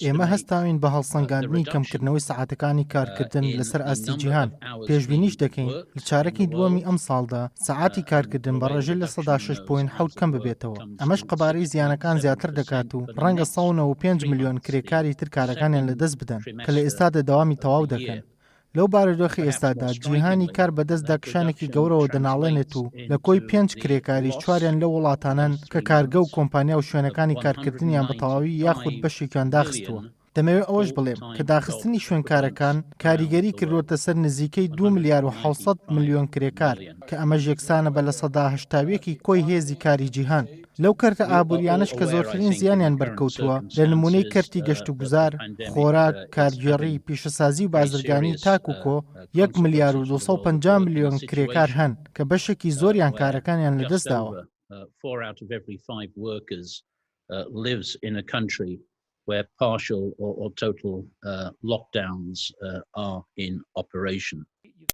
ئێمە هەستاوین بە هەڵسەنگاندنی کەمکردنەوەی سەعاتەکانی کارکردن لەسەر ئاستی جیهان، پێشبینیش دەکەین لە چارەکی دووەمی ئەمساڵدا سەعاتی کارکردن بە ڕێژەی 6.7% کەم ببێتەوە، ئەمەش قەبارەی زیانەکان زیاتر دەکات و ڕەنگە 195 ملیۆن کرێکاری تر کارەکانیان لەدەست بدەن کە لە ئێستادا دەوامی تەواو دەکەن. لەو بارودۆخی ئێستادا جیهانی کار بەدەست داکشانێکی گەورەوە دەناڵێنێت و لە کۆی پێنج کرێکاریش چواریان لەو وڵاتانەن کە کارگە و کۆمپانیا و شوێنەکانی کارکردنیان بە تەواوی یاخود بەشێکیان داخستووە. دەمەوێت ئەوەش بڵێم کە داخستنی شوێنکارەکان کاریگەری کردووەتە سەر نزیکەی دوو ملیار و 700 ملیۆن کرێکار کە ئەمەش یەکسانە بە 81% ی کۆی هێزی کاری جیهان. لەو کەرتە ئابووریانەش کە زۆرترین زیانیان بەرکەوتووە لە نموونەی کەرتی گەشتوگوزار، خۆراک، کارگێڕی، پیشەسازی و بازرگانی تاک و کۆ یەک ملیار و 250 ملیۆن کرێکار هەن کە بەشێکی زۆریان کارەکانیان لەدەستداوە. where partial or, or total uh, lockdowns uh, are in operation.